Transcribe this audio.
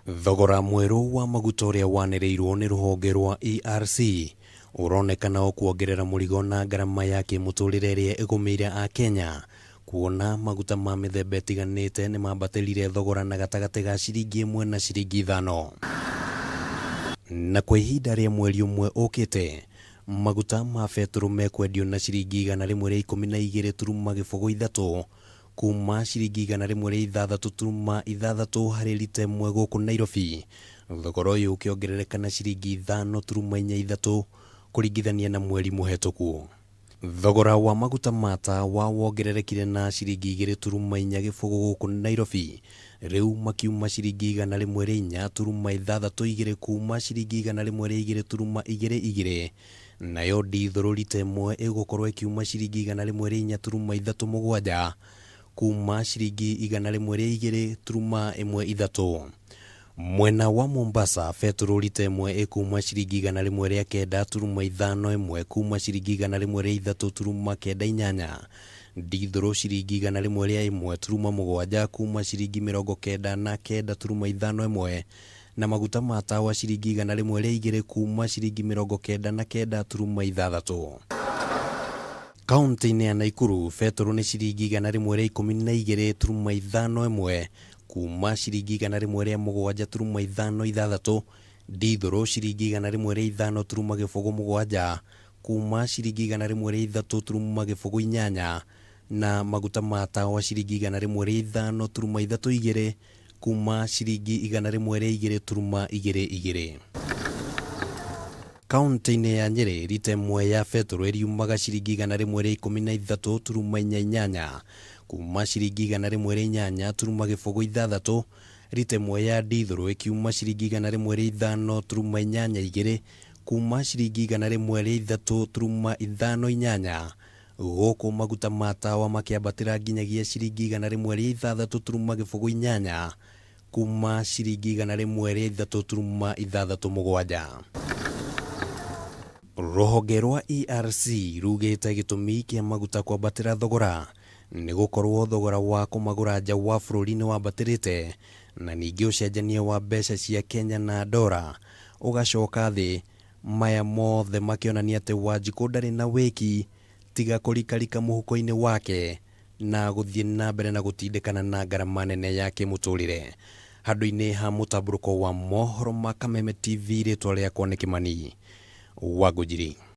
Thogora mwerũ wa maguta ũrĩa wanĩrĩirwo nĩ rũhonge rwa ERC ũronekana o kuongerera mũrigo na ngarama ya kĩmũtũrĩre ĩrĩa ĩgũmĩire Akenya, kuona maguta ma mĩthemba ĩtiganĩte nĩmambatĩrire thogora na gatagatĩ ga ciringi ĩmwe na ciringi ithano. Na kwa ihinda rĩa mweri ũmwe ũkĩte, maguta ma betũrũ mekwendio na ciringi 112.03, Kuuma ciringi 106.6 harĩ rita ĩmwe gũkũ Nairobi, thogora ũyũ ũkĩongerereka na ciringi 5.43 kũringithania na mweri mũhetũku. Thogora wa maguta ma tawa wongererekire na ciringi 2.40 gũkũ Nairobi, rĩu makiuma ciringi 104.62 kuuma ciringi 102.22. Nayo ndithũrũ rita ĩmwe ĩgũkorwo ĩkiuma ciringi 104.37 kuuma ciringi 102.13. Mwena wa Mombasa, betũrũ rita ĩmwe ĩkuuma ciringi 109.51 kuuma ciringi 103.98, ndithũrũ ciringi 101.7 kuuma ciringi 99.51, na maguta ma tawa ciringi 102 kuuma ciringi 99.6. Kauntĩ-inĩ ya Naikuru, betũrũ nĩ ciringi 112.51 kuuma ciringi 107.56, ndithũrũ ciringi 105.07 kuuma ciringi 103.08, na maguta ma tawa ciringi 105.32 kuuma ciringi 102.22. Kauntĩ-inĩ ya Nyĩrĩ, rita ĩmwe ya betũrũ ĩriumaga ciringi 113.48 kuuma ciringi 108.06, rita ĩmwe ya ndithũrũ ĩkiuma ciringi 105.82 kuuma ciringi 103.58. Gũkũ maguta ma tawa makĩambatĩra nginyagia ciringi 106.08 kuuma ciringi 103.67. Rũhonge rwa ERC rugĩte gĩtũmi kĩa maguta kwambatĩra thogora nĩ gũkorwo thogora wa kũmagũra nja wa bũrũri nĩ wambatĩrĩte na ningĩ ũcenjania wa mbeca cia Kenya na ndora ũgacoka thĩ, maya mothe makĩonania atĩ Wanjikũ ndarĩ na wĩki tiga kũrikarika mũhuko-inĩ wake na gũthiĩ na mbere na gũtindĩkana na ngarama nene ya kĩmũtũrĩre. Handũ-inĩ ha mũtambũrũko wa mohoro ma Kameme TV, rĩtwa rĩakwa nĩ Kĩmani Wangũnjiri.